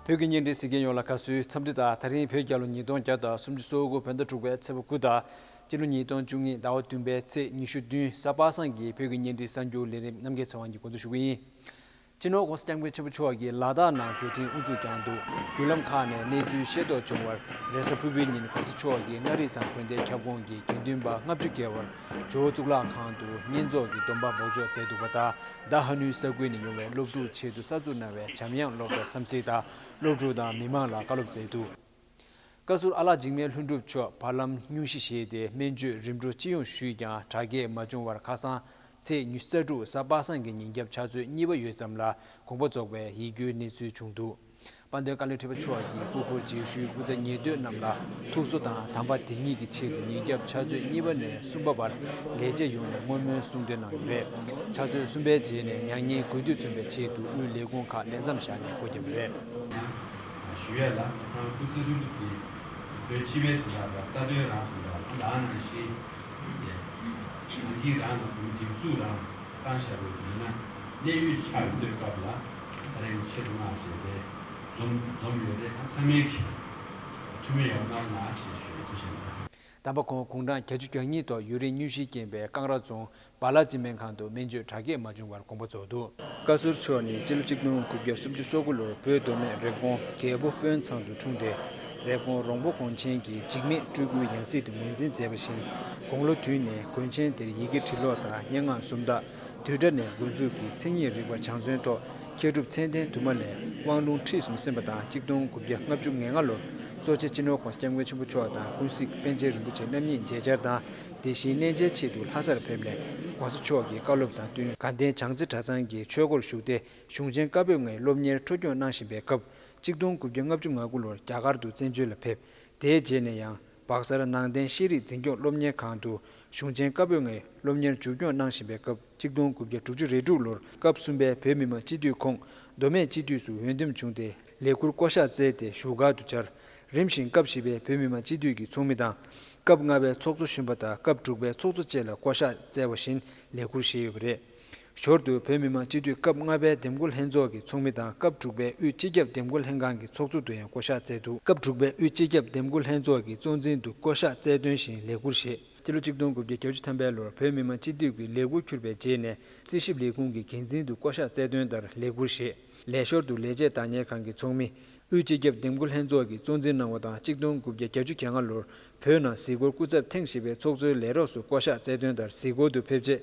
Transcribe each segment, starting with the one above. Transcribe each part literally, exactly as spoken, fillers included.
བོད་ཀྱི་བརྙན་འཕྲིན་གཟིགས་མཁན་ཡོངས་ལ་དགའ་བསུའི་འཚམས་འདྲི་དང་། ད་རིང་བོད་རྒྱལ་ལོ་ཉིས་སྟོང་བརྒྱ་དང་སུམ་ཅུ་སོ་དགུ་བོད་ཟླ་དྲུག་པའི་ཚེས་པ་དགུ་དང་། སྤྱི་ལོ་ཉིས་སྟོང་བཅུ་གཉིས་ཟླ་བ་བདུན་པའི་ཚེས་ཉི་ཤུ་བདུན་གཟའ་པ་སངས་ཀྱི་བོད་ཀྱི་བརྙན་འཕྲིན་གསར་འགྱུར་ལས་རིམ་རྣམ་རྒྱལ་ཚེ་དབང་གིས་འགོ་འཛུགས་ཞུ་གི་ཡིན། སྤྱི་ནོར་༧གོང་ས་༧སྐྱབས་མགོན་ཆེན་པོ་མཆོག་གིས་ལ་དྭགས་ནང་མཛད་འཕྲིན་དབུ་འཛུགས་བསྐྱངས་འདུག་བརྒྱུད་ལམ་ཁག་ནས་གནས་ཚུལ་ཤེས་རྟོགས་བྱུང་བར། རེས་གཟའ་ཕུར་བུའི་ཉིན་༧གོང་ས་མཆོག་གིས་མངའ་རིས་ས་དགོན་སྡེའི་ཁྱབ་ཁོངས་ཀྱི་དགེ་འདུན་པ་ལྔ་བཅུ་བརྒལ་བར་ཇོ་བོ་གཙུག་ལག་ཁང་དུ་བསྙེན་རྫོགས་ཀྱི་སྡོམ་པ་འབོགས་ཆོག་མཛད་འདུག་པ་དང་། ད་ཧ་ནུའི་ས་ཁུལ་ནས་ཡོང་བའི་སློབ་ཕྲུག་ཆེད་དུ་གསར་འཛུགས་གནང་བའི་འཇམ་དབྱངས་སློབ་གྲྭ་བསམ་གཟིགས་དང་སློབ་ཕྲུག་དང་མི་མང་ལ་བཀའ་སློབ་མཛད་འདུག་བཀའ་ཟུར་ཨ་ལགས་འཇིགས་མེད་ལྷུན་གྲུབ་མཆོག་བར་ལམ་སྙུང་གཞི་བཞེས་ཏེ་སྨན་བཅོས་རིམ་གྲོ་སྤྱི་ཡོངས་ཞུས་ཀྱང་དྲག་སྐྱེད་མ་བྱུང་བར་ཁ་སང་ཚེས་ཉི་ཤུ་རྩ་དྲུག་གཟའ་པ་སངས་ཀྱི་ཉིན་རྒྱབ་ཕྱག་ཚོད་གཉིས་པ་ཡོལ་ཙམ་ལ་དགོངས་པ་རྫོགས་པའི་ཡིད་སྐྱོའི་གནས་ཚུལ་བྱུང་འདུག་དཔལ་ལྡན་བཀའ་བློན་ཁྲི་པ་མཆོག་གིས་སྐུ་འཁོར་རྗེས་ཤུལ་སྐུ་ཚ་ཉེ་གདོད་རྣམས་ལ་ཐུགས་གསོ་དང་དམ་པ་དེ་ཉིད་ཀྱི་ཆེད་དུ་ཉིན་རྒྱབ་ཕྱག་ཚོད་གཉིས་པ་ནས་གསུམ་པ་བར་ལས་བྱེད་ཡོངས་ནས་བསྔོ་སྨོན་གསུང་འདོན་གནང་ཡོད་པ་རེད། ཕྱག་ཚོད་གསུམ་པའི་རྗེས་ནས་མྱ་ངན་གུས་འདུད་མཚོན་པའི་ཆེད་དུ་དབུས་ལས་ཁུངས་ཁག་ལས་མཚམས་བཞག་ནས་སྒོ་བརྒྱབ་པ་རེད། ཞུ་ཡ་ལ་ཁོང་སྐུ་ཚེ་ཧྲིལ་པོ་དེ་བོད་སྤྱི་པའི་དོན་དག་དང་རྩ་དོན་རང་དོན་དང་ལའང་ནང་བཞིན་ནང་གི་རང་གི་བོད་མི་སྒྲིག་འཛུགས་རང་བཏང་བཞག་པའི་མི་སྣ་གནད་ཡོད་ཆགས་ཡོད་དུས་སྐབས་ལ་ད་རེས་ཆེད་དུ་མངགས་བྱས་ཏེ་འཛོམས་འཛོམས་ཡོད་རེད། ད་ཚང་མས་ཀྱི་ཐུགས་སྨོན་ཡག་པོ་གནང་ན་ཞེས་ཞུ་ཡ་ཐུགས་རྗེ་གནང་། དམ་པ་ཁོང་དགུང་གྲངས་བརྒྱད་ཅུ་གྱ་གཉིས་ཐོག་ཡུན་རིང་སྙུན་གཞིས་རྐྱེན་པས་ཀང་ར་རྫོང་བ་ལ་སྤྱི་སྨན་ཁང་དུ་སྨན་བཅོས་དྲག་སྐྱེད་མ་བྱུང་བར་དགོངས་པ་རྫོགས་འདུག་བཀའ་ཟུར་མཆོག་ནི་སྤྱི་ལོ་གཅིག་སྟོང་དགུ་བརྒྱ་སུམ་ཅུ་སོ་དགུ་ལོར་བོད་མདོ་སྨད་རེབ་གོང་རྒྱལ་པོ་དཔོན་ཚང་དུ་འཁྲུངས་ཏེ། རེབ་གོང་རོང་པོ་དགོན་ཆེན་གྱི་འཇིགས་མེད་སྤྲུལ་སྐུའི་ཡང་སྲིད་དུ་ངོས་འཛིན་མཛད་པ་བཞིན། དགུང་ལོ་བདུན་ནས་དགོན་ཆེན་དེར་ཡི་གེ་བྲིས་ཀློག་དང་སྙན་ངག་སུམ་རྟགས། བསྡུས་གྲྭ་ནས་འགོ་འཛུགས་ཀྱིས་མཚན་ཉིད་རིག་པ་སྦྱང་བརྩོན་ཐོག་མཁས་གྲུབ་ཚད་ལྡན་དུ་མ་ལས་དབང་ལུང་ཁྲིད་གསུམ་གསན་པ་དང་། གཅིག་སྟོང་དགུ་བརྒྱ་ལྔ་བཅུ་ང་ལྔ་ལོར་གཙོ་ཆེ་སྤྱི་ནོར་༧གོང་ས་༧སྐྱབས་མགོན་ཆེན་པོ་མཆོག་དང་ཀུན་གཟིགས་པཎ་ཆེན་རིན་པོ་ཆེ་རྣམ་གཉིས་མཇལ་བཅར་དང་། དེ་བཞིན་གནས་མཇལ་ཆེད་དུ་ལྷ་སར་ཕེབས་ནས་༧གོང་ས་མཆོག་གི་བཀའ་སློབ་དང་བསྟུན་དགའ་ལྡན་བྱང་རྩེ་གྲྭ་ཚང་གི་ཆོས་སྒོར་ཞུགས་ཏེ། གཞུང་ཆེན་བཀའ་པོད་ལྔའི་སློབ་གཉེར་འཕྲོ་སྐྱོད་གནང་བཞིན་པའི་སྐབས། གཅིག་སྟོང་དགུ་བརྒྱ་ལྔ་བཅུ་ང་དགུ་ལོར་རྒྱ་གར་དུ་བཙན་བྱོལ་ལ་ཕེབས། དེའི་རྗེས་ནས་ཡང་བག་གསར་ནང་བསྟན་ཤེས་རིག་འཛིན་སྐྱོང་སློབ་གཉེར་ཁང་དུ་གཞུང་ཆེན་བཀའ་པོད་ལྔའི་སློབ་གཉེར་མཇུག་སྐྱོང་གནང་བཞིན་པའི་སྐབས། གཅིག་སྟོང་དགུ་བརྒྱ་དྲུག་ཅུ་རེ་དྲུག་ལོར་སྐབས་གསུམ་པའི་བོད་མི་མང་སྤྱི་འཐུས་ཁོངས་མདོ་སྨད་སྤྱི་འཐུས་སུ་འོས་འདེམས་བྱུང་སྟེ། ལས་འཁུར་བསྐོ་གཞག་བསྩལ་ཏེ་བཞུགས་སྒར་དུ་བཅར། རིམ་བཞིན་སྐབས་བཞི་པའི་བོད་མི་མང་སྤྱི་འཐུས་ཀྱི་ཚོགས་མི་དང་། སྐབས་ལྔ་པའི་ཚོགས་གཙོ་གཞོན་པ་དང་སྐབས་དྲུག་པའི་ཚོགས་གཙོ་བཅས་ལ་བསྐོ་གཞག་བསྩལ་བ་བཞིན་ལས་འཁུར་བཞེས་ཡོད་པ་རེད། ཞོར་དུ་བོད་མི་མང་སྤྱི་འཐུས་སྐབས་ལྔ་པའི་འདེམས་བསྐོ་ལྷན་ཚོགས་ཀྱི་ཚོགས་མི་དང་སྐབས་དྲུག་པའི་དབུས་སྤྱི་ཁྱབ་འདེམས་བསྐོ་ལྷན་ཁང་གི་ཚོགས་གཙོ་དུ་ཡང་བསྐོ་གཞག་བསྩལ་འདུག་སྐབས་དྲུག་པའི་དབུས་སྤྱི་ཁྱབ་འདེམས་བསྐོ་ལྷན་ཚོགས་ཀྱི་གཙོ་འཛིན་དུ་བསྐོ་གཞག་བསྩལ་དོན་བཞིན་ལས་འཁུར་བཞེས། སྤྱི་ལོ་གཅིག་སྟོང་དགུ་བརྒྱ་བརྒྱད་ཅུ་ཐམ་པའི་ལོར་བོད་མི་མང་སྤྱི་འཐུས་ཀྱི་ལས་འཁུར་འཁུར་བའི་རྗེས་ནས་རྩིས་ཞིབ་ལས་ཁུངས་ཀྱི་འགན་འཛིན་དུ་བསྐོ་གཞག་བསྩལ་དོན་ལྟར་ལས་འཁུར་བཞེས། ལས་ཞོར་དུ་ལས་བྱེད་བདག་གཉེར་ཁང་གི་ཚོགས་མི། དབུས་སྤྱི་ཁྱབ་འདེམས་བསྐོ་ལྷན་ཚོགས་ཀྱི་གཙོ་འཛིན་གནང་བ་དང་། གཅིག་སྟོང་དགུ་བརྒྱ་བརྒྱད་ཅུ་གྱ་ལྔ་ལོར་བོད་ནང་གཟིགས་སྐོར་སྐུ་ཚབ་ཐེངས་བཞི་པའི་ཚོགས་གཙོའི་ལས་རོགས་སུ་བསྐོ་གཞག་བསྩལ་དོན་ལྟར་གཟིགས་སྐོར་དུ་ཕེབས་རྗེས།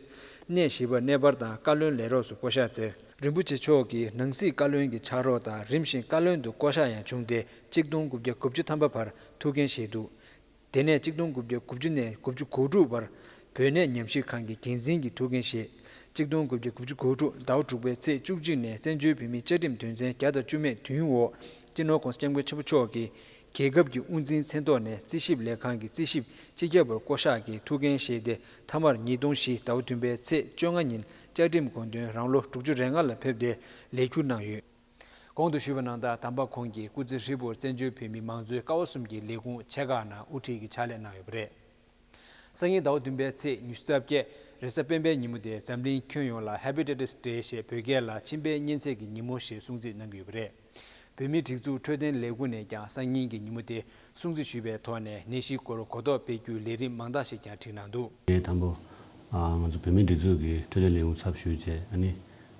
གནས་བཞི་པར་གནས་སྤར་དང་བཀའ་བློན་ལས་རོགས་སུ་བསྐོ་གཞག་བསྩལ། རིན་པོ་ཆེ་མཆོག་གིས་ནང་སྲིད་བཀའ་བློན་གྱི་ཕྱག་རོགས་དང་རིམ་བཞིན་བཀའ་བློན་དུ་བསྐོ་གཞག་ཡང་བྱུང་སྟེ། གཅིག་སྟོང་དགུ་བརྒྱ་དགུ་བཅུ་ཐམ་པ་བར་ཐུགས་འགན་བཞེས་འདུག་དེ་ནས་གཅིག་སྟོང་དགུ་བརྒྱ་དགུ་བཅུ་ནས་དགུ་བཅུ་གོ་དྲུག་བར་བོད་གནས་ཉམས་ཞིབ་ཁང་གི་འགན་འཛིན་གྱི་ཐུགས་འགན་བཞེས། གཅིག་སྟོང་དགུ་བརྒྱ་དགུ་བཅུ་གོ་དྲུག་ཟླ་བ་དྲུག་པའི་ཚེས་བཅུ་གཅིག་ནས་བཙན་བྱོལ་བོད་མིའི་བཅའ་ཁྲིམས་དོན་ཚན་བརྒྱ་དང་བཅུ་མེད་བདུན་འོག་སྤྱི་ནོར་༧གོང་ས་༧སྐྱབས་མགོན་ཆེན་པོ་མཆོག་གིས་རྒྱལ་ཁབ་ཀྱི་དབུ་འཛིན་མཚན་ཐོག་ནས་རྩིས་ཞིབ་ལས་ཁང་གི་རྩིས་ཞིབ་སྤྱི་ཁྱབ་པར་བསྐོ་གཞག་གི་ཐུགས་འགན་བཞེས་ཏེ། མཐའ་མར་ཉིས་སྟོང་བཞི་ཟླ་བ་བདུན་པའི་ཚེས་བཅོ་ལྔ་ཉིན་བཅའ་ཁྲིམས་དགོངས་དོན་རང་ལོ་དྲུག་ཅུ་རེ་ལྔ་ལ་ཕེབས་ཏེ་ལས་འཁྱུར་གནང་ཡོད། གོང་དུ་ཞུས་པ་ནང་ལྟར། དམ་པ་ཁོང་གིས་སྐུ་ཚེ་ཧྲིལ་པོར་བཙན་བྱོལ་བོད་མིའི་མང་གཙོའི་ཀ་བ་གསུམ་གྱི་ལས་ཁུངས་ཆེ་ཁག་ནང་དབུ་ཁྲིད་ཀྱི་ཕྱག་ལས་གནང་ཡོད་པ་རེད། སང་ཉིན་ཟླ་བ་བདུན་པའི་ཚེས་ཉི་ཤུ་རྩ་བརྒྱད་རེས་གཟའ་སྤེན་པའི་ཉིན་མོ་དེ་འཛམ་གླིང་ཁྱོན་ཡོངས་ལ་Hepatitis Day ཞེས་བོད་སྐད་ལ་མཆིན་པའི་གཉན་ཚད་ཀྱི་ཉིན་མོ་ཞེས་སྲུང་བརྩི་གནང་གི་ཡོད་པ་རེད། བོད་མིའི་སྒྲིག་འཛུགས་འཕྲོད་བསྟེན་ལས་ཁུངས་ནས་ཀྱང་སང་ཉིན་གྱི་ཉིན་མོ་དེ་སྲུང་བརྩི་ཞུས་པའི་ཐོག་ནས་ནད་གཞིའི་སྐོར་གོ་རྟོགས་སྤེལ་རྒྱུའི་ལས་རིམ་མང་དག་ཞིག་ཀྱང་སྒྲིག་གནང་འདུག་དེ་དང་པོ། ཨ། ང་ཚོ་བོད་མིའི་སྒྲིག་འཛུགས་ཀྱི་འཕྲོད་བསྟེན་ལས་ཁུངས་ཚབ་ཞུས་བྱས། ཨ་ནི་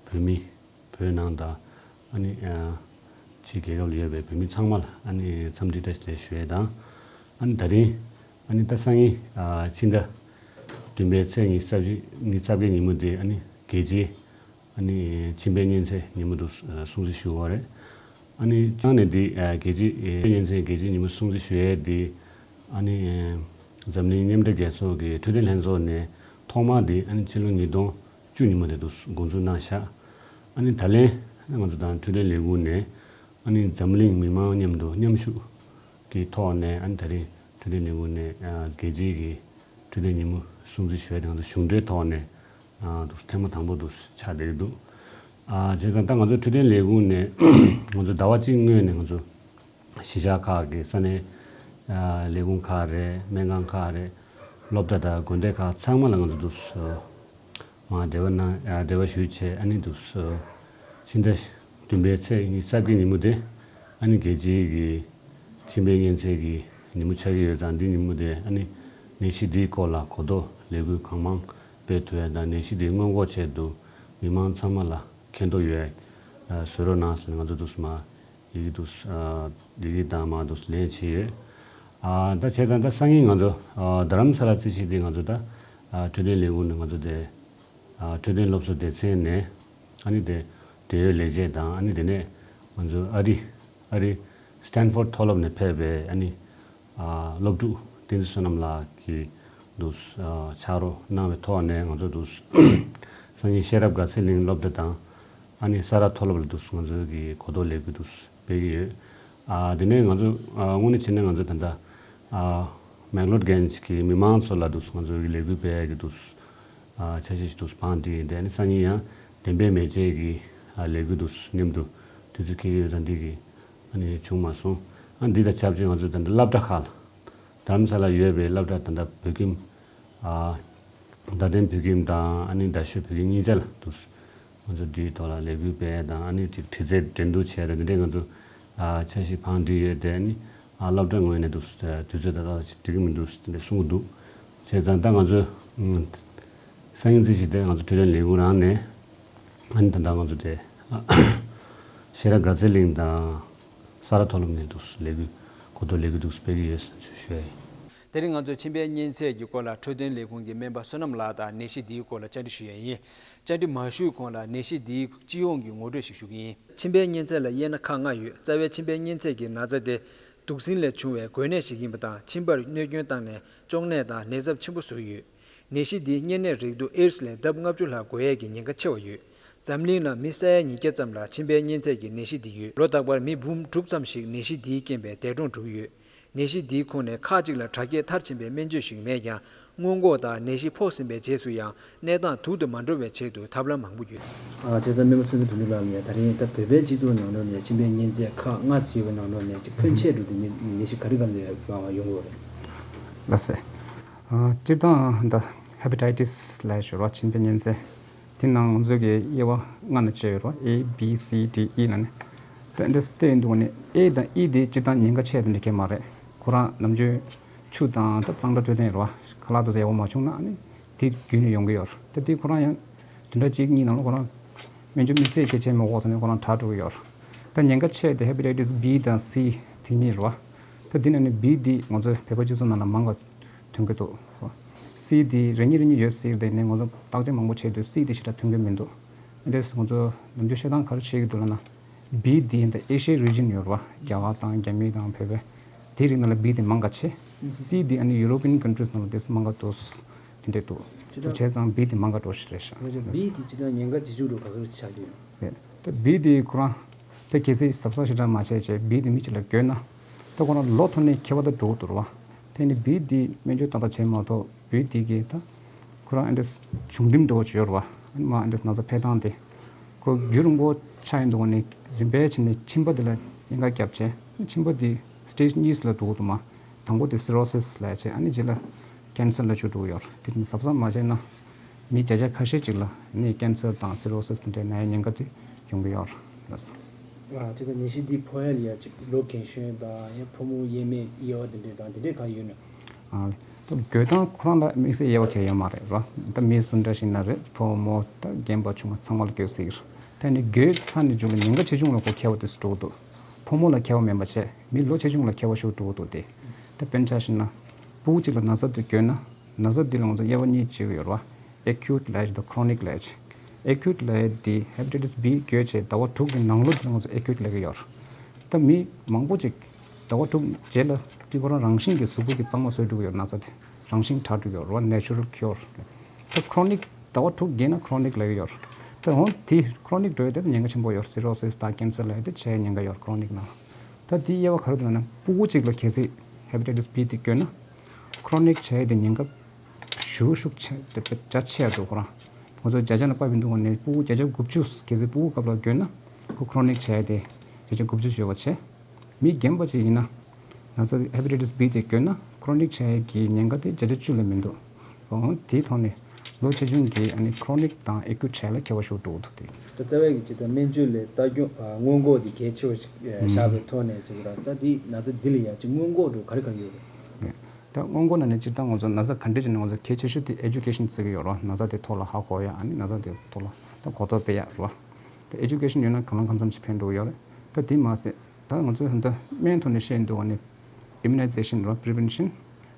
བོད་མི། བོད་ནང་དང་། ཨ་ནི། ཨ། ཕྱི་རྒྱལ་ཁབ་ལ་ཡོད་པའི་བོད་མི་ཚང་མ་ལ་ཨ་ནི་འཚམས་འདྲི་བཀྲ་ཤིས་བདེ་ལེགས་ཞུ་ཡས་དང་། ཨ་ནི་ད་རིང་ཨ་ནི་ད་སང་ཉིན་ཨ་ཕྱི་ཟླ་བདུན་པའི་ཚེས་ཉི་ཤུ་རྩ་བཞི། ཉི་ཤུ་རྩ་བརྒྱད་ཉིན་མོ་དེ་ཨ་ནི་རྒྱལ་སྤྱིའི་ཨ་ནི་མཆིན་པའི་གཉན་ཚད་ཉིན་མོ་དུ་སྲུང་བརྩི་ཞུ་བ་རེད། ཨ་ནི་ཅང་ནས་འདི་ཨ་རྒྱལ་སྤྱིའི་གཉན་ཚད་རྒྱལ་སྤྱིའི་ཉིན་མོ་སྲུང་བརྩི་ཞུ་ཡས་དེ་ཨ་ནི་འཛམ་གླིང་མཉམ་འབྲེལ་རྒྱལ་ཚོགས་ཀྱི་འཕྲོད་བསྟེན་ལྷན་ཚོགས་ནས་ཐོག་མར་དེ་ཨ་ནི་ཕྱི་ལོ་ཉིས་སྟོང་བཅུ་ཉིན་མོ་དེ་དུ་འགོ་འཛུགས་གནང་ཤག་ཨ་ནི་ད་ལན་ང་ཚོ་དང་འཕྲོད་བསྟེན་ལས་ཁུངས་ནས་ཨ་ནི་འཛམ་གླིང་མི་མང་མཉམ་དུ་མཉམ་ཞུགས་ཀྱི་ཐོག་ནས་ཨ་ནི་ད་རིང་འཕྲོད་བསྟེན་ལས་ཁུངས་ནས་ཨ་རྒྱལ་སྤྱིའི་གི་འཕྲོད་བསྟེན་ཉིན་མོ་སྲུང་བརྩི་ཞུ་ཡ་དེ་ང་ཚོ་གཞུང་འབྲེལ་ཐོག་ནས་ཨ་དུ་ཐེངས་མ་དང་པོ་དུ་ཆགས་བསྡད་ཀྱི་འདུག་ཨ་བྱས་ཙང་ད་ང་ཚོ་འཕྲོད་བསྟེན་ལས་ཁུངས་ནས་ང་ཚོ་ཟླ་བ་གཅིག་སྔོན་ནས་ང་ཚོ་གཞིས་ཆགས་ཁག་གི་ས་གནས་ཨ་ལས་ཁུངས་ཁག་རེད། སྨན་ཁང་ཁག་རེད། སློབ་གྲྭ་དང་དགོན་སྡེ་ཁག་ཚང་མ་ལ་ང་ཚོ་དུ་ཨ་འབྲེལ་བ་གནང་། ཨ་འབྲེལ་བ་ཞུས་བྱས། ཨ་ནི་དུ་ཕྱི་ཟླ་བདུན་པའི་ཚེས་ཉི་ཤུ་རྩ་བརྒྱད་ཉིན་མོ་དེ་ ཨ་ནི་རྒྱལ་སྤྱིའི་གི་མཆིན་པའི་གཉན་ཚད་ཀྱི་ཉིན་མོ་ཆགས་ཀྱི་ཡོད་ཙང་། འདི་ཉིན་མོ་དེ་ཨ་ནི་ནད་གཞི་འདིའི་སྐོར་ལ་གོ་རྟོགས་ལས་འགུལ་གང་མང་སྤེལ་ཐུབ་ཡ་དང་། ནད་གཞི་འདི་སྔོན་འགོག་ཆེད་དུ་མི་མང་ཚང་མ་ལ་མཁྱེན་རྟོགས་ཡོད་ཡ་བཟོ་རོགས་གནང་ཟེར་ནས་ང་ཚོ་འདུག་སེ་མར་ཡི་གེ་འདུག་སེ་ཡི་གེ་དང་མར་འདུག་སེ་ལན་བྱས་ཡོད། ཨ་ད་བྱས་ཙང་ད་སང་ཉིན་ང་ཚོ་རྡ་རམ་ས་ལ་རྩིས་གཞི་འདི་ང་ཚོ་ད་འཕྲོད་བསྟེན་ལས་ཁུངས་ནས་ང་ཚོ་དེ། ཨ་འཕྲོད་བསྟེན་སློབ་གསོ་སྡེ་ཚན་ནས་ཨ་ནི་དེ་འབྲེལ་ཡོད་ལས་བྱེད་དང་། ཨ་ནི་དེ་ནས་ང་ཚོ་ཨ་རི་ཨ་རི་སི་ཊན་ཕོར་ཌི་མཐོ་སློབ་ནས་ཕེབས་པའི་ཨ་ནི་ཨ་སློབ་ཕྲུག་བསྟན་འཛིན་བསོད་ནམས་ལགས་ཀྱིས་འདུག་ཨ་ཕྱག་རོགས་གནང་བའི་ཐོག་ནས། ང་ཚོ་འདུག་སང་ཉིན་ཤེས་རབ་དགའ་ཚལ་གླིང་སློབ་གྲྭ་དང་ཨ་ནི་ས་རཱ་མཐོ་སློབ་ལ་འདུག་ང་ཚོ་གི་གོ་རྟོགས་ལས་འགུལ་འདུག་སྤེལ་གྱི་ཡོད། ཨ་དེ་ནས་ང་ཚོ་ཨ་དངོས་གནས་བྱས་ན་ང་ཚོ་ད་ལྟ་ཨ་མེག་ལོར་གྷན་ཇི་གི་མི་མང་ཚོ་ལ་འདུག་ང་ཚོ་གི་ལས་འགུལ་སྤེལ་ཡ་གི་འདུག་ཨ་འཆར་གཞི་ཞིག་འདུག་བང་སྒྲིག་ཡིན། དེ་ནི་སང་ཉིན་ཡང་བདེན་པའི་མེ་ལྕེ་གི་ཨ་ལས་འགུལ་འདུག་མཉམ་དུ་དུས་ཚོད་འཁེལ་གྱི་ཡོད་ཙང་། འདི་གི་ཨ་ནི་བྱུང་མ་སོང་། ཨ་འདི་དང་ཆབས་ཅིག་ང་ཚོ་ད་ལྟ་སློབ་གྲྭ་ཁག་ལ། རྡ་རམ་ས་ལ་ཡོད་པའི་སློབ་གྲྭ་ད་ལྟ་བོད་ཁྱིམ། ཨ་རྡ་སྟེང་བོད་ཁྱིམ་དང་ཨ་ནི་རྡ་ཤོད་བོད་ཁྱིམ་གཉིས་ཆ་ལ་འདུག་ང་ཚོ་འདིའི་ཐོག་ལ་ལས་འགུལ་སྤེལ་དང་། ཨ་ནི་ཅིག་དྲི་རྩད་འགྲན་བསྡུར་བྱས་དང་། འདི་འདྲའི་ང་ཚོ་ཨ་འཆར་གཞི་བང་སྒྲིག་ཡོད། དེ་ཨ་ནི་ཨ་སློབ་གྲྭ་ངོས་ནས་འདུག་དུས་ཚོད་ད་ལྟ་ཅིག་འགྲིག་གི་མི་འདུག་དེ་འདྲ་གསུང་གི་འདུག་བྱས་ཙང་ད་ང་ཚོ་ཨ་སང་ཉིན་རྩིས་གཞི་དེ་ང་ཚོ་འཕྲོད་བསྟེན་ལས་ཁུངས་རང་ནས། ཨ་ནི་ད་ལྟ་ང་ཚོ་དེ་ཤེས་རབ་དགའ་ཚལ་གླིང་དང་ས་རཱ་མཐོ་སློབ་ནས་འདུག་ལས་འགུལ་གོ་རྟོགས་ལས་འགུལ་འདུག་སྤེལ་གྱི་ཡོད་ཟེར་ཞུ་ཞུ་ཡ་ཡིན། དེ་རིང་ང་ཚོས་མཆིན་པའི་གཉན་ཚད་ཀྱི་སྐོར་ལ་འཕྲོད་བསྟེན་ལས་ཁུངས་ཀྱི་སྨན་པ་བསོད་ནམས་ལགས་དང་ནད་གཞི་འདིའི་སྐོར་ལ་བཅར་འདྲི་ཞུས་ཡ་ཡིན། བཅར་འདྲི་མ་ཞུས་གོང་ལ་ནད་གཞི་འདིའི་སྤྱི་ཡོངས་ཀྱི་ངོ་སྤྲོད་ཞིག་ཞུ་གི་ཡིན། མཆིན་པའི་གཉན་ཚད་ལ་དབྱེ་ན་ཁག་ལྔ་ཡོད། རྩ་བའི་མཆིན་པའི་གཉན་ཚད་ཀྱི་ན་ཚ་དེ་དུག་སྲིན་ལས་བྱུང་བའི་འགོས་ནད་ཞིག་ཡིན་པ་དང་། མཆིན་པར་གནོད་སྐྱོན་བཏང་ནས་གཅོང་ནད་དང་ནད་ཚབས་ཆེན་པོ་བཟོ་གི་ཡོད། ནད་གཞི་འདིའི་གཉན་ནད་རེག་དུག་ཨེ་ཌི་སི་ལས་ལྡབ་ལྔ་བཅུ་ལྷག་འགོས་ཡས་ཀྱི་ཉེན་ཁ་ཆེ་བ་ཡོད། འཛམ་གླིང་ལ་མི་ས་ཡ་ཉིས་བརྒྱ་ཙམ་ལ་མཆིན་པའི་གཉན་ཚད་ཀྱི་ནད་གཞི་འདི་ཡོད། ལོ་རྟག་པར་མི་འབུམ་དྲུག་ཙམ་ཞིག་ནད་གཞི་འདིའི་རྐྱེན་པས་འདས་གྲོངས་འགྲོ་གི་ཡོད། ནད་གཞི་འདིའི་ཁོངས་ནས་ཁག་ཅིག་ལ་དྲག་སྐྱེད་མཐར་ཕྱིན་པའི་སྨན་བཅོས་ཤིག་མེད་ཀྱང་། སྔོན་འགོག་དང་ནད་གཞི་ཕོག་ཟིན་པའི་རྗེས་སུ་ཡང་གནས་སྟངས་སྡུག་ཏུ་མ་འགྲོ་བའི་ཆེད་དུ་ཐབས་ལམ་མང་པོ་ཡོད། ཨ་བྱས་ཙང་སྨན་པ་བསོད་ནམས་དོན་གྲུབ་ལགས་ལ་ཡང་ད་རིང་ད་བོད་པའི་སྤྱི་ཚོགས་ནང་ལོགས་ནས་མཆིན་པའི་གཉན་ཚད་ཁག་ལྔ་ཡོད་པའི་ནང་ལོགས་ནས་ཅིག་ཕོན་ཆེ་འགྲོ་དེ་ནད་ནད་གཞི་ག་རེ་ག་རེ་ཡོང་གི་ཡོད་རེད། ལགས་སེ། ཨ་སྤྱིར་བཏང་ད་ཧེ་པ་ཊའི་ཊི་སི་ལབ་ཡ་ཞིག་ཡོད་རེད་བ། མཆིན་པའི་གཉན་ཚད། དེ་ནང་ང་ཚོ་གི་དབྱེ་བ་ལྔ་ནས་ཕྱེ་ཡོད་རེད་བ། ཨེ་བི་སི་ཌི་ཨི་ལབ་ནས། ད་འདི་བལྟས་ཡོང་དུས་ནི་ཨེ་དང་ཨི་དེ་སྤྱིར་བཏང་ཉེན་ཁ་ཆེ་དེ་འདྲ་གང་ཡང་མ་རེད། ཁོ་རང་ནམ་རྒྱུན་ཆུ་དང་ད་གཙང་སྦྲ་འཕྲོད་བསྟེན་རེད་བ། ཁ་ལག་དེ་ཚོ་ཡག་པོ་མ་བྱུང་ན་ནི་དེ་བརྒྱུད་ནས་ཡོང་གི་ཡོད་རེད། ད་དེ་ཁོ་རང་ཡང་བདུན་ཕྲག་གཅིག་གཉིས་ནང་ལ་ཁོ་རང་སྨན་བཅོས་དམིགས་བསལ་གལ་ཆེན་མ་དགོས་ཐོག་ནས་ཁོ་རང་དྲག་འགྲོ་གི་ཡོད་རེད། ད་ཉེན་ཁ་ཆེ་དེ་ཧེ་པ་ཊའི་ཊི་སི་བི་དང་སི་དེ་གཉིས་རེད་བ། ད་འདི་ནང་ནས་བི་འདི་ང་ཚོའི་བོད་པ་སྤྱི་ཚོགས་ནང་ལ་མང་བ་ཐོན་གྱི་འདུག་སི་འདི་རེ་གཉིས་རེ་གཉིས་ཡོད་སྲིད་དེ་ནས་ང་ཚོ་བརྟག་དཔྱད་མང་པོ་བྱས་དུས་སི་འདི་ཞེ་དྲག་ཐོན་གྱི་མི་འདུག་འདི་ང་ཚོ་ནམ་རྒྱུན་བཤད་སྟངས་ག་རེ་བྱེད་ཀྱི་འདུག་ལབ་ན། བི་འདི་ཡིན་ད་ཨེ་ཤི་ཡའི་རི་ཇན་ཡོད་རེད་བ། རྒྱ་གར་དང་རྒྱ་མི་དང་བོད་པའི། དེ་རིགས་ནང་ལ་བི་འདི་མང་ག་ཆེ། སི་འདི་ཨ་ནི་ཡུ་རོ་པི་ཡན་ཀན་ཊི་རིས་ནང་ལ་དེ་མང་ག་འདུག་དེ་འདྲས་འདུག་ཅི་ད་བྱས་ཙང་བི་འདི་མང་ག་འགྲོ་ཞིག་རེད་ཤག་ང་ཚོ་བི་འདི་ཅི་ད་ཉེན་ཁ་ཇེ་ཆུང་འགྲོ་ག་ག་རེ་ཆགས་ཀྱི་ཡོད། རེད། ད་བི་འདི་ཁོ་རང་ད་གལ་སྲིད་གཟབ་གཟབ་ཞེ་དྲག་མ་བྱས་བྱས་བི་འདི་མི་གཅིག་ལ་འགོས་ན། ད་ཁོ་རང་ལོ་ཐོག་ནས་ཁྱད་པར་ད་འགྲོ་གི་འདུག་རེད་བ། དེ་ནི་བི་འདི་སྨན་བཅོས་ཏག་ཏག་བྱས་མ་གཏོགས་བི་འདི་གི་ད་ཁོ་རང་ཨ་འདྲས་བྱུང་རིམ་འདྲ་བོ་ཅིག་ཡོད་རེད་བ། ཨ་ནི་མ་ཨ་འདྲས་ན་ཚ་འཕེལ་སྟངས་དེ་ཁོ་རྒྱུན་རིང་པོ་ཆགས་ཡོང་དུས་ནི་རིམ་པས་བྱས་ནས་མཆིན་པ་འདི་ལ་ཉེན་ཁ་བརྒྱབ་བྱས་མཆིན་པ་འདི་སི་ཊེ་ཇི་གཉིས་ལ་འགྲོ་གི་འདུག་མ། དང་པོ་དེ་སི་རོ་སིས་ལབ་བྱས། ཨ་ནི་རྗེས་ལ་ཀེན་སར་ལ་འགྱུར་འགྲོ་གི་ཡོད་རེད། དེ་ནི་གཟབ་གཟབ་མ་བྱས་ན་མི་བརྒྱ་ཆ་ཁ་ཤས་ཅིག་ལ་ནི་ཀེན་སར་དང་སི་རོ་སིས་དེ་འདྲའི་ན་ཡའི་ཉེན་ཁ་དེ་ཡོང་གི་ཡོད་རེད། ལགས་སོ། ཨ་ཅི་ད་ནད་གཞི་འདི་ཕོག་ཡ་ལ་ཡ་ཅིག་ལོ་རྒན་གཞོན་དང་ཡང་ཕོ་མོ་ཡས་མས་དབྱེ་བ་དེ་འདྲས་དང་དེ་འདྲས་ག་ཡོད་ན། ཨ་ད་འགོས་སྟངས་ཁོ་རང་ལ་དམིགས་བསལ་དབྱེ་བ་གང་ཡང་ཡོད་མ་རེད་ར། ད་མི་སུ་འདྲ་ཞིག་ན་རེད། ཕོ་མོ་ད་རྒན་པ་ཆུང་བ་ཚང་མ་ལ་འགོས་སྲིད་ཀྱི་རེད། ད་ནི་འགོས་ཚར་ནས་མཇུག་ལ་ཉེན་ཁ་ཆེ་ཆུང་ལ་ཁོ་ཁྱད་པར་དེ་སུ་འགྲོ་གི་འདུག་ཕོ་མོ་ལ་ཁྱད་པར་མིན་པ་བྱས་མི་ལོ་ཆེ་ཆུང་ལ་ཁྱད་པར་ཤུགས་འགྲོ་གི་འདུག་དེ་ད་དཔེར་ན་ཆ་བཞག་ན་ཕྲུ་གུ་གཅིག་ལ་ན་ཚ་དེ་འགོས་ན། ན་ཚ་འདི་ལ་ང་ཚོ་དབྱེ་བ་གཉིས་ཕྱེ་གི་ཡོད་རེད་བ། ཨེ་ཁིའུ་ཊི་ལབ་ཡ་ཅིག་དང་ཁོ་རོ་ནིག་ལབ་ཡ་ཅིག་ཨེ་ཁིའུ་ཊི་ལབ་ཡ་འདི་ཧེ་པ་ཊའི་ཊི་སི་བི་འགོས་བྱས་ཟླ་བ་དྲུག་གི་ནང་ལོ་འདི་ལ་ང་ཚོ་ཨེ་ཁིའུ་ཊི་ལབ་ཀྱི་ཡོད་རེད། ད་མི་མང་པོ་ཅིག་ཟླ་བ་དྲུག་རྗེས་ལ་འདི་ཁོ་རང་རང་བཞིན་གྱིས་གཟུགས་པོ་གི་གཙང་མ་བཟོས་འགྲོ་གི་ཡོད་རེད། ན་ཚ་དེ་རང་བཞིན་དྲག་འགྲོ་གི་ཡོད་རེད་བ། ནེ་ཅུ་རལ་ཁིའུར། ད་ཁོ་རོ་ནིག་ཟླ་བ་དྲུག་རྒས་ན་ཁོ་རོ་ནིག་ལབ་ཀྱི་ཡོད་རེད། ད་འོ་དེ་ཁོ་རོ་ནིག་འགྲོ་ཡ་དེ་ཉེན་ཁ་ཆེན་པོ་ཡོད་རེད། སི་རོ་སིས་དང་ཀེན་སར་ལབ་ཡ་དེ་ཆགས་ཉེན་ཁ་ཡོད་རེད་ཁོ་རོ་ནིག་ནང་ལ། ད་དེའི་དབྱེ་བ་ག་རེ་འདུག་ལབ་ན་ཕྲུ་གུ་གཅིག་ལ་གལ་སྲིད་ཧེ་པ་ཊའི་ཊི་སི་བི་དེ་འགོས་ན་ཁོ་རོ་ནིག་ཆགས་ཡ་དེ་ཉེན་ཁ་ཞེ་པོ་ཤུགས་ཆེ་དེ་དཔེ་རྒྱ་ཆེ་ཡ་འདུག་ཁོ་རང་ང་ཚོ་བརྒྱ་ཆ་ལ་ཕབ་པའི་འདུག་ག་ནས་ཕྲུ་གུ་བརྒྱ་ཆ་དགུ་བཅུ་གལ་སྲིད་ཕྲུ་གུ་སྐབས་ལ་འགོས་ན་ཁོ་ཁོ་རོ་ནིག་ཆགས་ཡ་དེ་བརྒྱ་ཆ་དགུ་བཅུ་ཡོད་པ་བྱས། མི་རྒན་པ་ཅིག་ཡིན་ན་ན་ཚ་ཧེ་པ་ཊའི་ཊི་སི་བི་དེ་འགོས་ན་ཁོ་རོ་ནིག་ཆགས་ཡ་གི་ཉེན་ཁ་དེ་བརྒྱ་ཆ་བཅུ་ལས་མི་འདུག་འོ་དེའི་ཐོག་ནས་ ལོ་ཆེ་ཆུང་གི་ཨ་ནི་chronic་དང་acute་བྱས་ལ་ཁྱད་པར་ཤུགས་འགྲོ་གི་འདུག་དེ། ད་རྩ་བའི་གི་ཅིག་ད་སྨན་བཅོས་ལས་ལྟ་སྐྱོང་སྔོན་འགོག་དེ་གལ་ཆེ་བ་ཞིག་བཞག་པའི་ཐོག་ནས་ཅིག་ར། ད་དེ་ན་ཚ་འདི་ལ་ཡང་ཅིག་སྔོན་འགོག་འགྲོ་ག་རེ་ག་རེ་ཡོད་རེད། ད་སྔོན་འགོག་ནང་ནས་སྤྱིར་བཏང་ང་ཚོ་ན་ཚ་ག་འདྲས་ཅིག་ནས་ང་ཚོ་གལ་ཆེ་ཤོས་དེ་education་བརྩི་གི་ཡོད་རེད་བ། ན་ཚ་དེ་ཐོག་ལ་ཧ་གོ་ཡ། ཨ་ནི་ན་ཚ་དེ་ཐོག་ལ་ད་གོ་རྟོགས་སྤེལ་ཡ་རེད་བ། ད་education་ཡོད་ན་གང་ལ་གང་འཚམ་ཞིག་ཕན་ཐོགས་ཡོད་རེད། ད་དེ་མ་ཟད་ད་ང་ཚོས་ད་སྨན་ཐོག་ནས་བཤད་འདུག་བ་ནི་immunization་རེད་བ། prevention།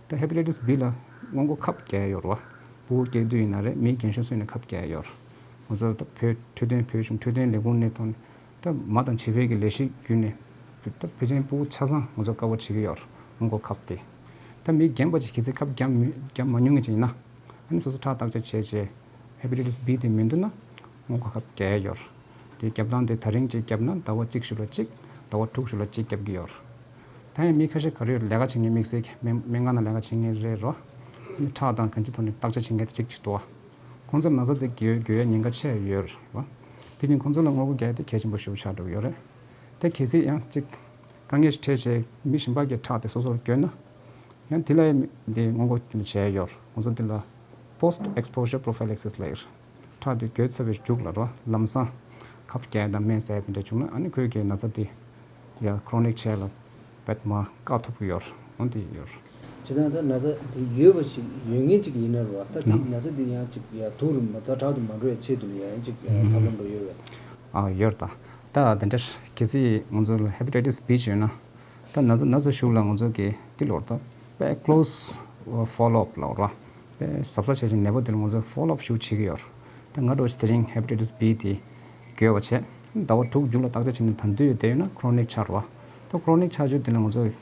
ད་hepatitis B་ལ་སྔོན་འགོག་ཁབ་རྒྱག་ཡ་ཡོད་རེད་བ། ཕྲུ་གུ་སྐྱེས་དུས་ཡིན་ན་རེད། མི་རྒན་གཞོན་སུ་ཡིན་ན་ཁབ་རྒྱག་ཡ་ཡོད་རེད། ང་ཚོ་ད་བོད་འཕྲོད་བསྟེན་བོད་གཞུང་འཕྲོད་བསྟེན་ལས་ཁུངས་ནས་ཐོག་ནས་ད་མ་དང་བྱིས་པའི་གི་ལས་གཞི་བརྒྱུད་ནས་ད་ཕལ་ཆེར་ཕྲུ་གུ་ཆ་ཚང་ང་ཚོ་cover་བྱེད་ཀྱི་ཡོད་རེད། སྔོན་འགོག་ཁབ་དེ། ད་མི་རྒན་པ་ཅིག་གལ་སྲིད་ཁབ་བརྒྱབ་མི་བརྒྱབ་མ་མྱོང་མཁན་ཅིག་ཡིན་ན། ཨ་ནི་སོ་སོ་ཁྲག་བརྟག་དཔྱད་བྱས་རྗེས་hepatitis B་དེ་མིན་འདུག་ན་སྔོན་འགོག་ཁབ་རྒྱག་ཡ་ཡོད་རེད། དེ་རྒྱབ་ལངས་དེ་ད་རིང་གཅིག་བརྒྱབ་ན་ཟླ་བ་གཅིག་གཞུག་ལ་གཅིག་ཟླ་བ་དྲུག་གཞུག་ལ་གཅིག་རྒྱབ་ཀྱི་ཡོད་རེད། ད་ཡང་མི་ཁ་ཤས་ག་རེ་ཡོད་ལས་ཀ་བྱེད་མཁན་དམིགས་བསལ་གྱི་སྨན་སྨན་ཁང་ནང་ལས་ཀ་བྱེད་མཁན་རེད་རོ། ཨ་ནི་ཁྲག་དང་གང་ཅི་ཐོག་ནས་བརྟག་དཔྱད་བྱེད་མཁན་དེ་རིགས་ཅིག་འདུག་བ། ཁོང་ཚོར་ན་ཚ་དེ་འགོས་འགོས་ཡ་ཉེན་ཁ་ཆེ་ཡོད་རེད་བ། དེ་བཞིན་ཁོང་ཚོ་ལ་སྔོན་འགོག་རྒྱག་ཡ་དེ་གལ་ཆེན་པོ་ཞེ་པོ་ཆགས་འགྲོ་གི་ཡོད་རེད། དེ་གལ་སྲིད་ཡང་གཅིག་དཀའ་ངལ་ཞིག་འཕྲད་བྱས་མི་གཞན་པ་གི་ཁྲག་དེ་སོ་སོར་འགོས་ན། ཡང་དེ་ལ་ཡང་དེ་སྔོན་འགོག་བྱས་ཡོད། ང་ཚོ་དེ་ལ་post exposure prophylaxis་ལབ་ཡོད། ཁྲག་དེ་འགོས་ཚར་བའི་མཇུག་ལ་རོ་ལམ་སང་ཁབ་རྒྱག་དང་སྨན་ཟ་དེ་འདྲ་བྱུང་ན་ཨ་ནི་ཁོས་ཀྱི་ན་ཚ་དེ་ཡང་chronic་བྱས་ལ་བེད་མ་བཀག་ཐུབ་ཀྱི་ཡོད། འོན་ཏེ་ཡོད། ཇི་ལྟར་ད་ན་ཚ་དེ་ཡོད་པ་ཞིག་ཡོད་མཁན་ཅིག་ཡིན་ན་རོ། ད་དེ་ན་ཚ་དེ་ཡང་ཅིག་ཡང་དུག་རུ་མ་ཛ་དྲག་ཏུ་མ་འགྲོ་བའི་ཆེད་དུ་ཡང་ཅིག་ཐབས་ལམ་འགྲོ་ཡོད་པས། ཨ་ཡོད་ད། ད་དེ་འདྲ་གལ་སྲིད་ང་ཚོ་ལ་hepatitis B་ཅིག་ཡོད་ན། ད་ན་ཚ་ན་ཚ་ཞུགས་ལ་ང་ཚོ་གི་ཏི་ལོར་ད་དཔེ་close follow up་ལ་ར་དཔེ་གཟབ་གཟབ་བྱས་ཤིང་ནད་པ་དེ་ལ་ང་ཚོ་follow up་ཞུ་བྱེད་ཀྱི་ཡོད། ད་ང་འགྲོ་ཞིག་དེ་རིང་hepatitis B་དེ་འགོས་པ་བྱས་ཟླ་བ་དྲུག་མཇུག་ལ་བརྟག་དཔྱད་བྱས་ནས་ད་དུང་ཡོད་དེ་ཡོད་ན་chronic་ཆགས་ར། ད་chronic་ཆགས་རྒྱུ་དེ་ལ་ང་ཚོ་ཟླ་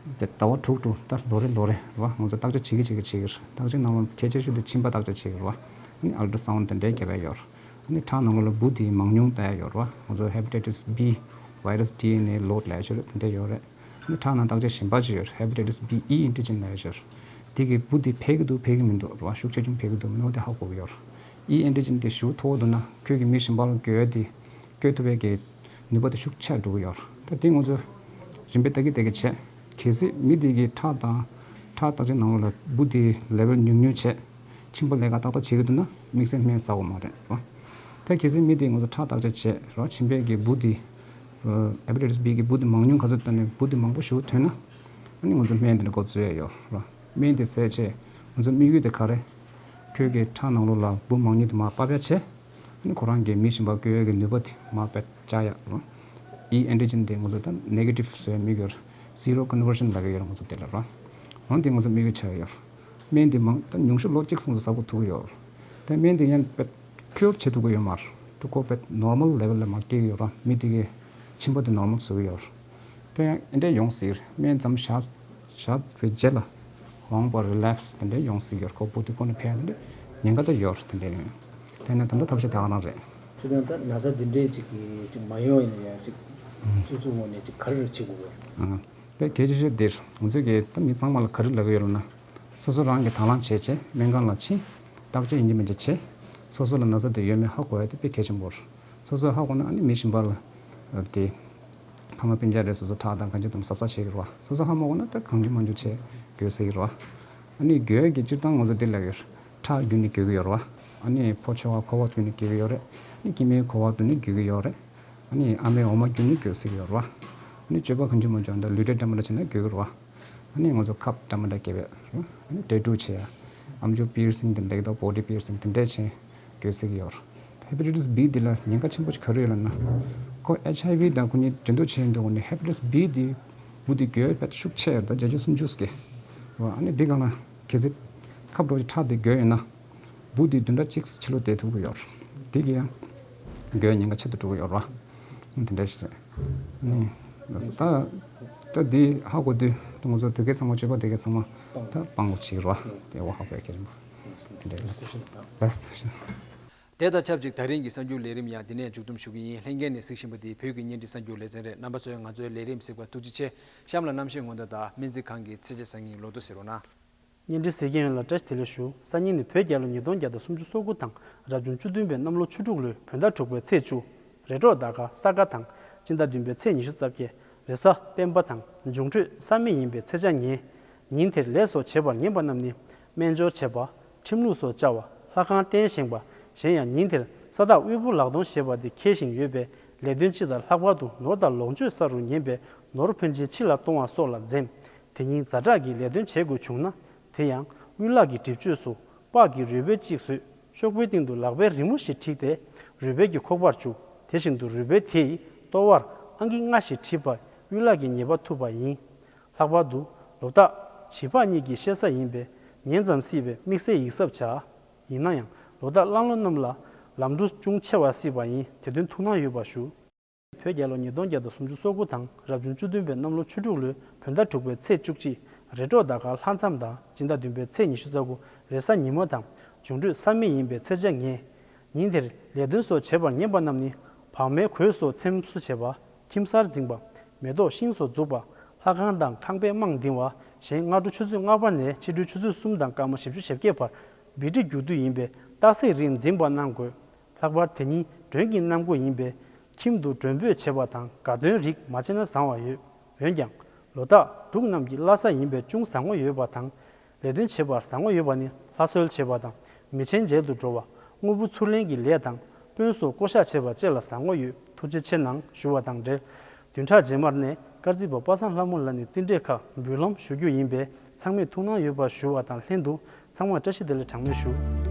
བ་དྲུག་དྲུག་ད་ལོ་རེ་ལོ་རེ་ར་ང་ཚོ་བརྟག་དཔྱད་བྱེད་ཀྱི་བྱེད་ཀྱི་བྱེད་ཀྱི་ར། བརྟག་དཔྱད་ནང་ལ་གལ་ཆེ་ཤོས་དེ་མཆིན་པ་བརྟག་དཔྱད་བྱེད་ཀྱི་ར། ཨ་ནི་ultrasound་དེ་འདྲའི་རྒྱབ་ཡ་ཡོད། ཨ་ནི་ཁྲག་ནང་ལོགས་ལ་འབུ་དེའི་མང་ཉུང་ལྟ་ཡ་ཡོད་རེད་བ། ང་ཚོ་hepatitis B virus D N A load་ལབ་ཡ་ཅིག་རེད། དེ་འདྲ་ཡོད་རེད། ཨ་ནི་ཁྲག་ནང་བརྟག་དཔྱད་གཞན་པ་ཅིག་ཡོད་རེད། hepatitis B E antigen་ལབ་ཡ་ཅིག་ཡོད་རེད། དེ་གི་འབུ་དེ་འཕེལ་གི་འདུག་འཕེལ་གི་མི་འདུག་རེད་བ། ཤུགས་ཆེ་ཆུང་འཕེལ་གི་འདུག་མི་འདུག་དེ་ཧ་གོ་གི་ཡོད་རེད། E antigen་དེ་ཞེ་པོ་མཐོ་བོ་འདུག་ན་ཁྱོད་ཀྱི་མི་གཞན་པ་ལ་འགོས་ཡ་དེ་འགོས་ཐུབ་པའི་གི་ནུས་པ་དེ་ཤུགས་ཆེ་འགྲོ་གི་ཡོད་རེད། ད་དེ་ང་ཚོ་རིམ་པས་ལྟ་གི་ལྟ་གི་བྱས། གལ་སྲིད་མི་དེ་གི་ཁྲག་དང་ཁྲག་བརྟག་དཔྱད་ནང་ལོགས་ལ་འབུ་དེ་level་ཉུང་ཉུང་བྱས། མཆིན་པ་ལས་ཀ་ཏག་ཏག་བྱེད་ཀྱི་འདུག་ན་དམིགས་བསལ་སྨན་ཟ་དགོས་མ་རེད་རོ། ད་གལ་སྲིད་མི་དེ་ང་ཚོ་ཁྲག་བརྟག་དཔྱད་བྱས་རོ། མཆིན་པའི་གི་འབུ་དེ་hepatitis B་གི་འབུ་དེ་མང་ཉུང་ག་ཚོད་བཏོན་ནས་འབུ་དེ་མང་པོ་ཞེ་པོ་ཐོན་ན། ཨ་ནི་ང་ཚོ་སྨན་དེ་འདྲ་འགོ་བཙུགས་ཡ་ཡོད་རོ། སྨན་དེ་ཟས་བྱས་ང་ཚོ་དམིགས་ཡུལ་དེ་ག་རེ། ཁྱོད་ཀྱི་ཁྲག་ནང་ལོགས་ལ་འབུ་མང་ཉུང་དེ་མར་ཕབ་ཡ་བྱས། ཨ་ནི་ཁོ་རང་གི་མི་གཞན་པ་འགོས་ཡ་གི་ནུས་པ་དེ་མར་ཕབ་བཅག་ཡ་རོ། E antigen་དེ་ང་ཚོ་ད་negative་བཟོ་ཡ་དམིགས་ཡུལ། Zero conversion་ལབ་ཀྱི་ཡོད་རེད་ང་ཚོ་དེ་ལ་རོ། འོན་ཏེ་ང་ཚོ་དམིགས་ཡུལ་ཆགས་ཡོད། སྨན་འདི་མང་ད་ཉུང་ཤོས་ལོ་གཅིག་ཙམ་དུ་ཟ་དགོས་ཐུག་གི་ཡོད། དེ་སྨན་འདི་ཡང་དཔེ་cure་བྱེད་ཐུབ་ཀྱི་ཡོད་མ་རེད། དུ་ཁོ་དཔེ་normal level་ལ་མར་སྐྱེལ་གྱི་ཡོད་ར། མི་དེ་གའི་མཆིན་པ་དེ་normal་བཟོ་གི་ཡོད་རེད། དེ་ཡང་ཨེ་འདྲས་ཡོང་སྲིད་རེད། སྨན་ཙམ་བཞག་བཞག་པའི་རྗེས་ལ་འོང་བ་relapse་དེ་འདྲས་ཡོང་སྲིད་ཡོད་རེད། ཁོ་བུ་དེ་ཁོ་ནས་ཕན་དེ་འདྲས་ཉེན་ཁ་ད་ཡོད་རེད། དེ་འདྲས་ཡོད། དེ་ནས་ད་ལྟ་ཐབས་ཤེས་དེ་ག་རང་རེད། དེ་དང་ད་ན་ཚ་འདི་འདྲས་ཅིག་གི་ཅིག་མ་ཡོང་ཡིན་ན་ཡང་ཅིག་སོ་སོའི་ངོས་ནས་ཅིག་ག་རེ་རེ་བྱེད་དགོས་རེད། དེ་གལ་ཆེ་ཤོས་འདིར་ང་ཚོས་ཀྱིས་ད་མི་ཚང་མ་ལ་ག་རེ་ལབ་ཀྱི་ཡོད་ལབ་ན། སོ་སོ་རང་གིས་དང་བླངས་བྱས་བྱས་སྨན་ཁང་ལ་ཕྱིན། བརྟག་དཔྱད་ཡིན་གཅིག་མིན་གཅིག་བྱས། སོ་སོ་ལ་ན་ཚ་དེ་ཡོད་མེད་ཧ་གོ་ཡ་དེ་དཔེ་གལ་ཆེན་པོ་རེད། སོ་སོས་ཧ་གོ་ན་ཨ་ནི་མི་གཞན་པ་ལ་དེ་ཕ་མ་སྤུན་ཀྱག་རེད། སོ་སོ་ཁྲག་དང་གང་ཅི་དང་གཟབ་གཟབ་བྱེད་ཀྱི་རེད་བ། སོ་སོ་ཧ་མ་གོ་ན་ད་གང་བྱུང་མང་བྱུང་བྱས་འགོས་སྲིད་ཀྱི་རེད་བ། ཨ་ནི་འགོས་ཀྱི་སྤྱིར་བཏང་ང་ཚོ་འདི་ལབ་ཡོད། ཁྲག་བརྒྱུད་ནས་འགོས་ཀྱི་ཡོད་རེད་བ། ཨ་ནི་ཕོ་མཆོད་པ་ཁོ་པ་བརྒྱུད་ནས་འགོས་ཀྱི་ཡོད་རེད། ཨ་ནི་སྐྱེ་དམན་ཁོ་པ་བརྒྱུད་ནས་འགོས་ཀྱི་ཡོད་རེད། ཨ་ནི་ཨ་མའི་འོ་མ་བརྒྱུད་ནས་འགོས་སྲིད་ཀྱི་ཡོད་རེད་བ། ཨ་ནི་སྤྱོད་པ་གང་བྱུང་མང་བྱུང་ད་ལུས་འབྲེལ་འདྲ་མི་འདྲ་བྱས་ན་འགོས་ཀྱི་རེད་བ། ཨ་ནི་ང་ཚོ་ཁབ་འདྲ་མི་འདྲ་བརྒྱབ་ཡ་རེད། ཨ་ནི་tattoo་བྱེད་ཡ། ཨམ་ཅོག་piercing་དང་ལེགས་དང་body piercing་དེ་འདྲས་བྱས་འགོས་སྲིད་ཀྱི་ཡོད་རེད། hepatitis B་འདི་ལ་ཉེན་ཁ་ཆེན་པོ་ཞིག་ག་རེ་ཡོད་ལབ་ན། ཁོ་ཨེཆ་ཨའི་ཝི་དང་ཁོ་གཉིས་འགྲན་བསྡུར་བྱས་ཡོང་དུས་ནས་hepatitis B་འདི་འབུ་འདི་འགོས་པ་ཤུགས་ཆེ་ཡོད་རེད། ད་བརྒྱ་ཆ་སུམ་ཅུ་ཙམ་གྱིས། ཨ་ནི་འདི་སྒང་ལ་གལ་སྲིད་ཁབ་འགྲོ་ཅིག་ཁྲག་འདི་འགོས་ཡོད་ན། འབུ་འདི་བདུན་ཕྲག་གཅིག་ཕྱི་ལོགས་བསྡད་ཐུབ་ཀྱི་ཡོད་རེད། དེ་གིས་ཡང་འགོས་ཉེན་ཁ་ཆེ་རུ་འགྲོ་གི་ཡོད་རེད་བ། དེ་འདྲ་ཞིག་རེད། ཨ་ནི་ད་ད་འདི་ཧ་གོ་དུས་ང་ཚོ་དེ་གའི་ཚང་མ་སྤྱོད་པ་དེ་གའི་ཚང་མ་ད་སྤང་དགོས་ཀྱི་རེད་བ། དེ་འོ་ཧ་གོ་ཡ་གལ་ཆེན་པོ་དེ་འདྲ་རེད། ལགས་སོ། དེ་དང་ཆབས་ཅིག་ད་རིང་གི་གསར་འགྱུར་ལས་རིམ་ཡང་འདི་ནས་མཇུག་བསྡོམས་ཞུ་གི་ཡིན། ལྷན་རྒྱས་ནས་གཟིགས་བཞིན་པ་འདི་བོད་ཀྱི་བརྙན་འཕྲིན་གསར་འགྱུར་ལེ་ཚན་རེད། རྣམ་པ་ཚོས་ང་ཚོའི་ལས་རིམ་གཟིགས་པར་ཐུགས་རྗེ་ཆེ། གཤམ་ལ་གནམ་གཤིས་སྔོན་བརྡ་དང་སྨན་རྩིས་ཁང་གི་ཚེས་ཆ་གསར་རྙིང་ལོ་ཐོ་གཟིགས་རོགས་གནང་། བརྙན་འཕྲིན་གཟིགས་མཁན་ཡོངས་ལ་བཀྲ་ཤིས་བདེ་ལེགས་ཞུ། སང་ཉིན་ནི་བོད་རྒྱལ་ལོ་ཉིས་སྟོང་བརྒྱ་དང་སུམ་ཅུ་སོ་དགུ་དང་རབ་བྱུང་བཅུ་བདུན་པའི་གནམ་ལོ་ཆུ་འབྲུག་ལོའི་བོད་ཟླ་དྲུག་པའི་ཚེས་བཅུ། རེ་སྒྲོག་ཟླ་སྐར་ས་ག་དང་སྤྱི་ཟླ་བདུན་པའི་ཚེས་ཉི་ཤུ་རྩ་བརྒྱད། རེས་གཟའ་སྤེན་པ་དང་འབྱུང་འཕྲོད་ས་མེ་ཡིན་པའི་ཚེས་ཆ་ཉེ། ཉིན་དེར་ལས་སོགས་བྱེད་པར་ངེས་པ་རྣམས་ནི་སྨན་སྦྱོར་བྱེད་པ། ཁྲིམས་ལུགས་སོགས་བཅའ་བ། ལྷ་ ལྷ་ཁང་རྟེན་བཞེངས་པ། གཞན་ཡང་ཉིན་དེར་ས་བདག་དབུལ་པོ་ལག་སྟོང་བཞེས་པ་དེ་འཁེལ་བཞིན་ཡོད་པས། ལས་དོན་སྤྱི་དང་ལྷག་པར་དུ་ནོར་དང་ལོངས་སྤྱོད་ས་རུ་ཉན་པས་ནོར་ཕོན་ཆེ་ཕྱི་ལ་གཏོང་བ་སོགས་ལ་འཛེམ། དེ་ཉིན་ཛ་དྲག་གི་ལས་དོན་བྱེད་དགོས་བྱུང་ན། དེ་ཡང་དབུལ་ལག་གི་གྲིབ་གཅོད་སུ་པགས་ཀྱི་རུས་སྦལ་གཅིག་བཟོས། ཤོག་བུའི་སྟེང་དུ་ལག་པའི་རི་མོ་ཞིག་བྲིས་ཏེ་རུས་སྦལ་གྱི་ཁོག་པར་བཅུག་དེ་བཞིན་དུ་རུས་སྦལ་དེའི་ལྟོ་བར་ཨང་ཀི་ལྔ་ཞིག་བྲིས་པས་དབུལ་ལག་གི་ཉེས་པ་ཐུབ་པ་ཡིན། ལྷག་པར་དུ་ལོ་རྟགས་བྱིས་པ་གཉིས་ཀྱི་བཤད་ས་ཡིན་པས་ཉན་ཙམ་སྲིད་པས་དམིགས་བསལ་ཡིག་ཚབ་བྱ། ཡིན་ན་ཡང་ལོ་རྟགས་གླང་ལོ་རྣམས་ལ་ལམ་འགྲོ་ཅུང་ཆེ་བ་སྲིད་པ་ཡིན། དེ་དོན་ཐུགས་སྣང་ཡོད་པ་ཞུ། བོད་རྒྱལ་ལོ་ཉིས་སྟོང་བརྒྱ་དང་སུམ་ཅུ་སོ་དགུ་དང་རབ་བྱུང་བཅུ་བདུན་པའི་གནམ་ལོ་ཆུ་འབྲུག་ལོའི་བོད་ཟླ་དྲུག་པའི་ཚེས་བཅུ་གཅིག་རེས་འགྲོགས་ཟླ་སྐར་ལྷ་མཚམས་དང་སྤྱི་ཟླ་བདུན་པའི་ཚེས་ཉི་ཤུ་རྩ་དགུ་རེས་གཟའ་ཉི་མ་དང་། འབྱུང་འཕྲོད་ས་མེ་ཡིན་པའི་ཚེས་ཆ་ངན། ཉིན་དེར་ལས་དོན་སོགས་བྱེད་པར་ཉན་པ་རྣམས་ནི་བག་མའི་གོས་སོགས་ཚེམ་བསུ་བྱེད་པ། ཁྱིམ་གསར་འཛིན་པ། མེ་ཏོག་ཤིང་སོགས་འཛུགས་པ། ལྷ་ཁང་དང་ཁང་པའི་རྨང་འདིང་བ། གཞན་སྔ་དྲོ་ཆུ་ཚོད་ལྔ་པ་ནས་ཕྱི་དྲོའི་ཆུ་ཚོད་གསུམ་དང་སྐར་མ་བཞི་བཅུ་ཞེ་བརྒྱད་བར་བི་ཏི་རྒྱུག་དུས་ཡིན་པས་རྟགས་གཟེར་རིགས་འཛིན་པ་གནང་དགོས། ལྷག་པར་དེ་ཉིན་མགྲོན་གྱི་གནམ་སྒོ་ཡིན་པས་ཁྱིམ་དུ་མགྲོན་འབོད་བྱེད་པ་དང་དགའ་སྟོན་རིགས་མ་བྱས་ན་བཟང་བ་ཡོད། འོན་ཀྱང་ལོ་རྟགས་འབྲུག་རྣམས་ཀྱི་བླ་གཟའ་ཡིན་པས་ཅུང་བཟང་བོ་ཡོད་པ་དང་། ལས་དོན་བྱེད་པར་བཟང་བོ་ཡོད་པ་ནི་ལྷ་གསོལ་བྱེད་པ་དང་མི་ཆེན་མཇལ་དུ་འགྲོ་བ། དངོས་པོ་ཚུར་ལེན་གྱི་ལས་དང་། དཔོན་སོགས་བསྐོ་བཞག་བྱེད་པ་བཅས་ལ་བཟང་བོ་ཡོད། ཐུགས་རྗེ་ཆེ་གནང་ཞུ་བ་དང་འབྲེལ། བདུན་ཕྲག་རྗེས་མར་ནས་དཀར་རྩེ་པ་པ་སངས་ལྷ་མོ་ལགས་ནས་རྩིས་འབྲས་ཁག་འབུལ་ལམ་ཞུ་རྒྱུ་ཡིན་པས་ཚང་མས་ཐུགས་སྣང་ཡོད་པ་ཞུ་བ་དང་ལྷན་དུ་ཚང་མར་བཀྲ་ཤིས་བདེ་ལེགས་གྲངས་མེད་ཞུ།